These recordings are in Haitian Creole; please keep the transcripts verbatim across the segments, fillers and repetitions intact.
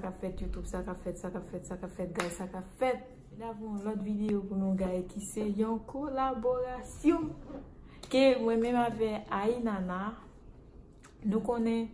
Sa k ap fèt YouTube, sa k ap fèt, sa k ap fèt, sa k ap fèt, guys, sa k ap fèt. N ap yon lòt videyo pou nou, guys, ki se yon kolaborasyon ke mwen menm avè Ainana. Nou konnen,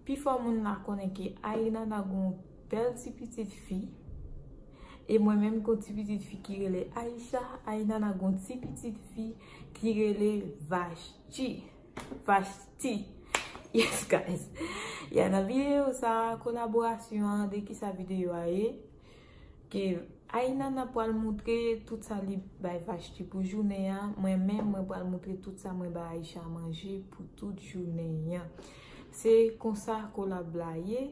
pifò moun la konnen ke Ainana gon bèl ti pitit fi. E mwen menm gon ti pitit fi ki rele Aisha. Ainana gon ti pitit fi ki rele Vashti. Vashti. Yes, guys. Ya, nan videyo sa, kolaborasyon an, de ki sa videyo a ye? Ke Ainana pral moutre tout sa li bay Vashti pou jounen an. Mwen menm, mwen pral moutre tout sa mwen bay Aisha manje pou tout jounen an. Se konsa kolab la ye.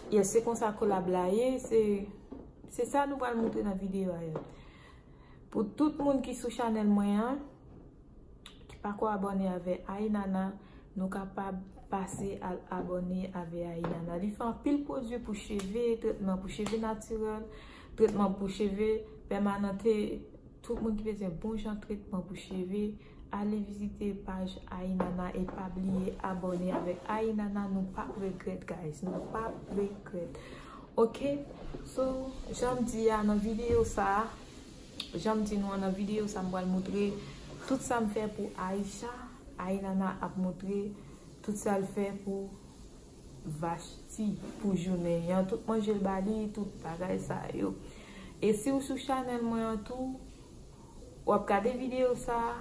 Yes, se konsa kolab la ye. Se, se sa nou pral moutre nan videyo a ye. Pou tout moun ki sou chanèl mwen an, ki pako abòne avè Ainana, nou kapab pase al abòne avè Ainana. Li fè anpil pwodui pou cheve, tretman pou cheve natirèl, tretman pou cheve pèmanante. Tout moun ki bezwen bon jan tretman pou cheve, ale vizite paj Ainana e pa bliye abòne avèk Ainana. Nou p ap regrèt, guys. Nou p ap regrèt. Ok? So, jan m di a nan videyo sa a, jan m di nou an nan videyo sa, m pral moutre tout sa m fè pou Aisha. Ainana ap moutre tout sa l fè pou Vashti pou jounen an. Tout manje l ba li, tout bagay sa yo. E si w sou chanèl mwen an tou, w ap gade videyo sa a.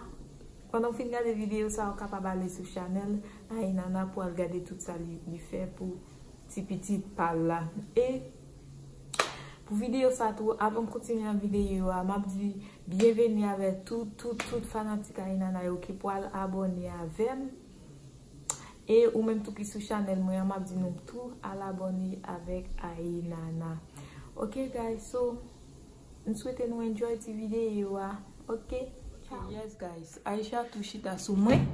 Pandan w fin gade videyo sa a, w kapab ale sou chanèl Ainana pou al gade tout sa li, li fè pou ti pitit pa l la. E pou videyo sa tou, avan m kontinye nan videyo a, m ap di byenveni avè tout, tout, tout fanatik Ainana yo ki pral abòne avè m. E ou menm tou ki sou chanèl mwen an, m ap di nou tou al abòne avèk Ainana. Ok, guys, so, m swete nou enjoy ti videyo a. Ok, ciao. Yes, guys, Aisha tou chita sou mwen.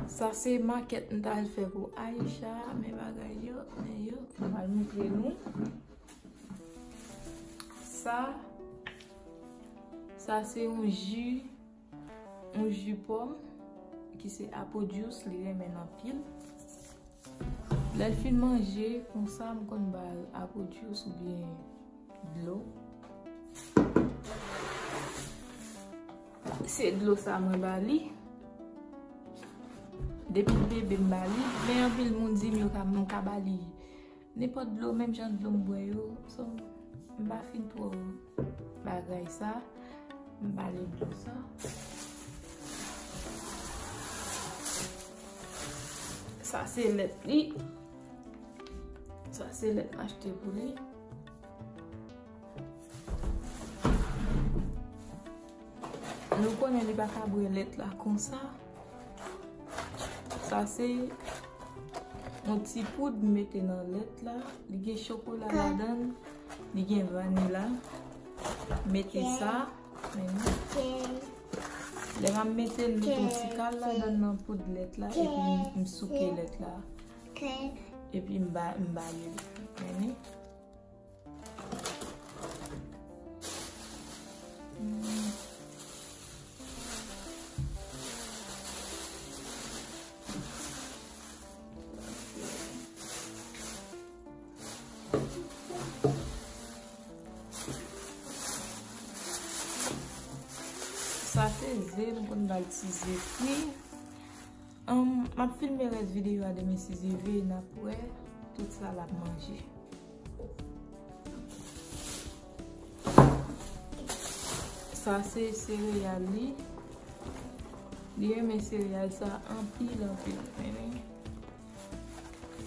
Sa se makèt m t al fè pou Aisha. Men bagay yo, men yo, m pral moutre nou. Sa, sa se yon ji, yon ji pòm ki se apple juice, li renmen l anpil. Lè l fin manje konsa, m konn ba l apple juice oubyen dlo. Se dlo sa mwen ba li. Depi l bebe m ba li. Men anpil moun di m yo ka, m ka ba li nenpòt dlo, menm jan dlo m bwè yo. So, m pa fin twò bagay sa. M ba li dlo sa. Sa se lèt li. Sa se lèt m achte pou li. Nou konnen li pa ka bwè lèt la konsa. Sa se yon ti poud m mete nan lèt la. Li gen chokola ladan l. Li gen vanila. Mete sa. Men lè m ap mete l, m mete yon ti kal ladan nan poud lèt la. Epi m, m souke lèt la. Epi m ba, m ba li. Men sa se ze, nou konn ba l ti ze fri. Anm, m ap filme rès videyo a demen si Dye vle, n ap wè tout sa l ap manje. Sa se sereyal li. Li renmen sereyal sa anpil, anpil. Men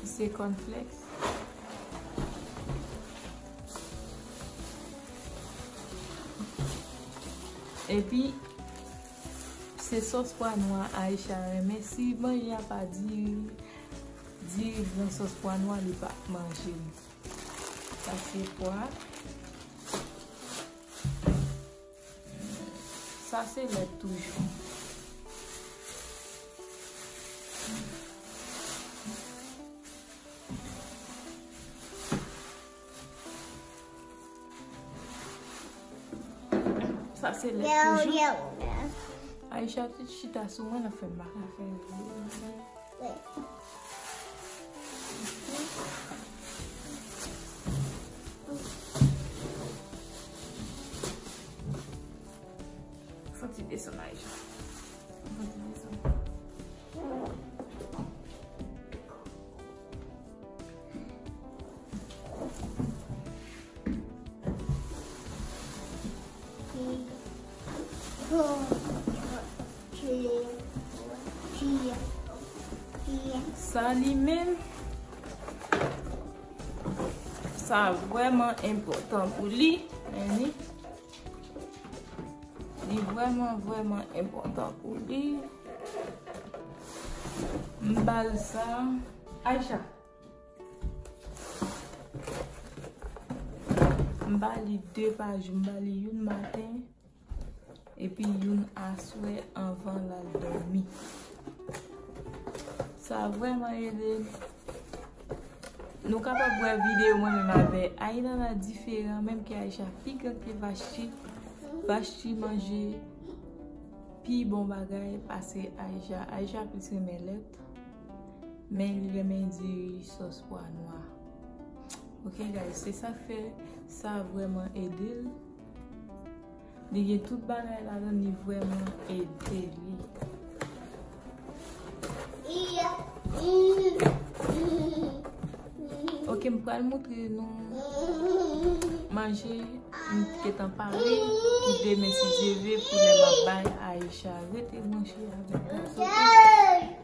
se cornflakes. Epi, se sòs pwa nwa Aisha renmen. Si manje a pa diri, diri blan sòs pwa nwa, li p ap manje l. Sa se pwa. Sa se lèt toujou. Sa se lèt toujou. Aisha chita sou mwen, nan fè m pa ka fè. Wi. Fon ti desann Aïcha. Fon ti desann. Sa li menm, sa vrèman enpòtan pou li, men li, li vrèman, vrèman enpòtan pou li. M ba l sa. Aïcha. M ba li de pa jou, m ba li youn maten, epi youn aswè anvan l al dòmi. Sa vrèman ede m. Nou kapab wè videyo mwen menm avè Ainana diferan, menm ke Aïcha pi gran ke Vashti. Vashti manje pi bon bagay pase Aïcha. Aïcha plis renmen lèt, men li renmen diri sòs pwa nwa. Ok, guys, se sa k fè sa vrèman ede l. Li gen tout bagay ladan, li vrèman ede li. Ok, m pral montre nou manje m gentan pare pou demen, si Dye vle, pou lè m ap bay Aïcha. Rete branche avèk nou.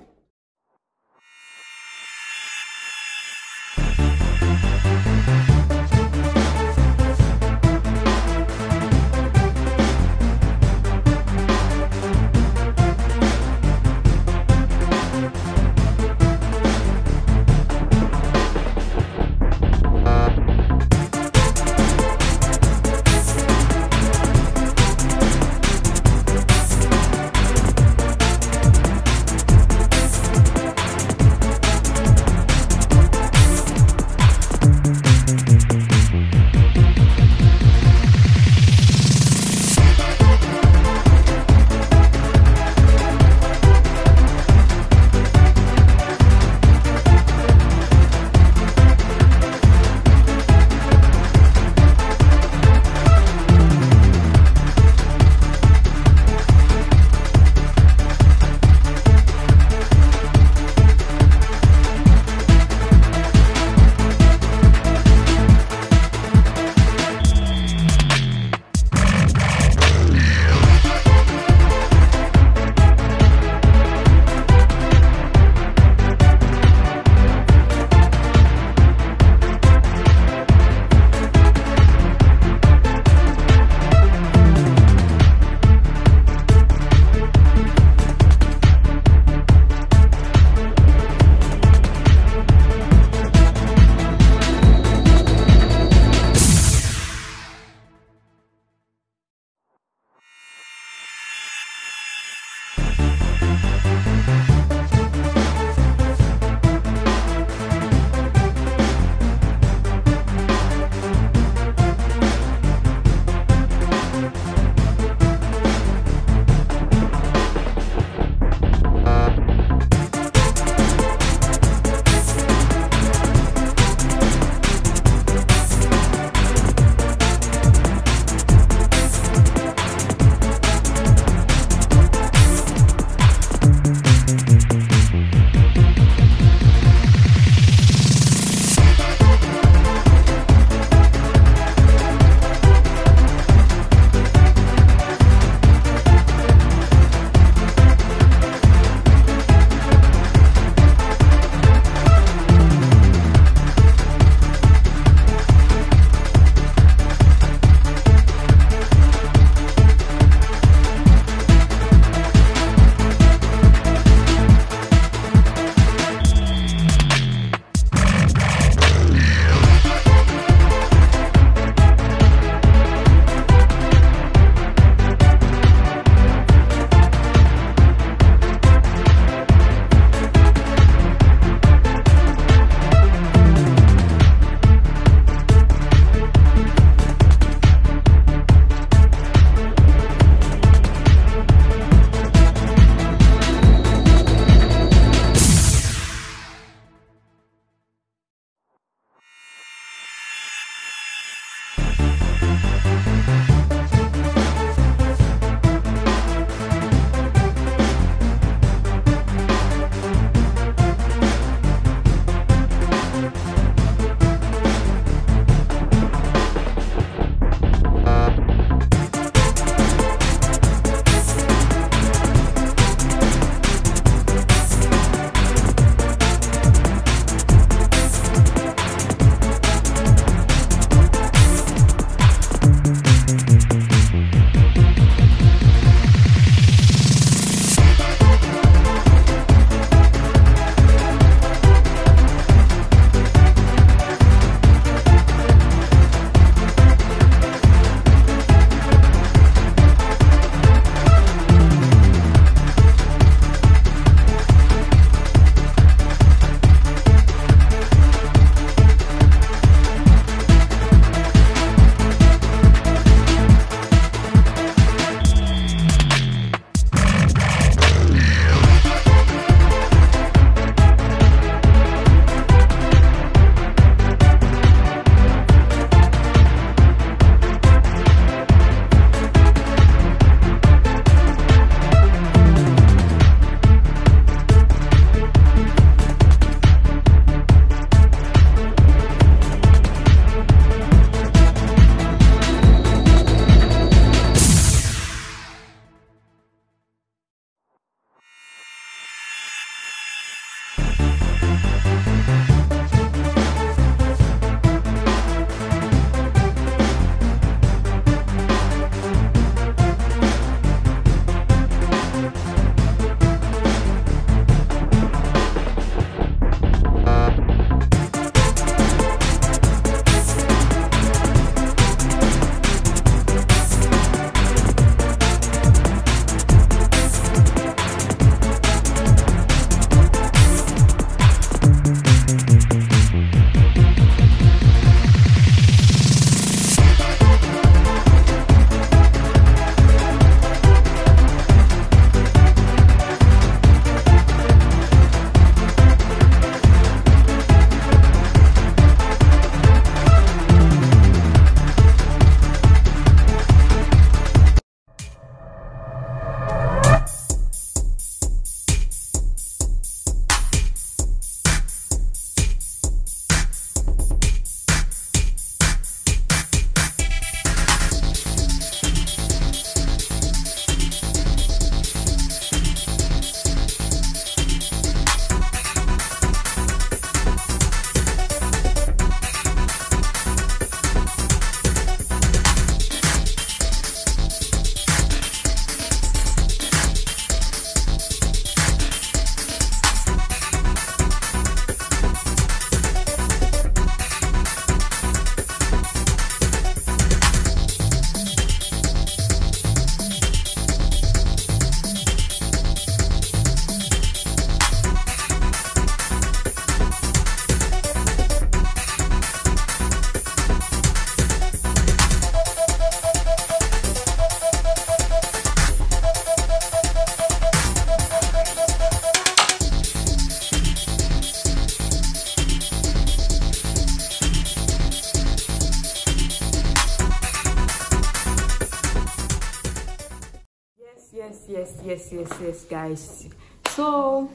Yes, yes, yes, yes, yes, guys. So,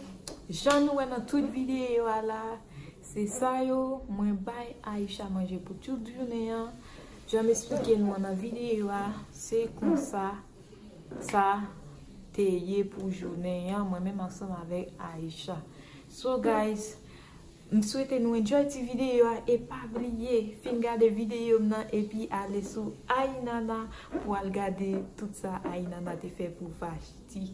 jan nou wè nan tout videyo a la, se sa yo, mwen bay Aisha manje pou tout jounen an. Jan m esplike nou an nan videyo a, se konsa sa te ye pou jounen an, mwen menm ansanm avèk Aisha. So, guys, m swete nou enjoy ti videyo a e pa bliye fin gade videyo m nan epi ale sou Ainana pou al gade tout sa Ainana te fè pou Vashti.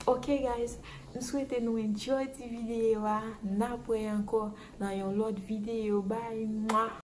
Ok, guys, m swete nou enjoy ti videyo a. N ap wè ankò nan yon lòt videyo. Bye, mwa.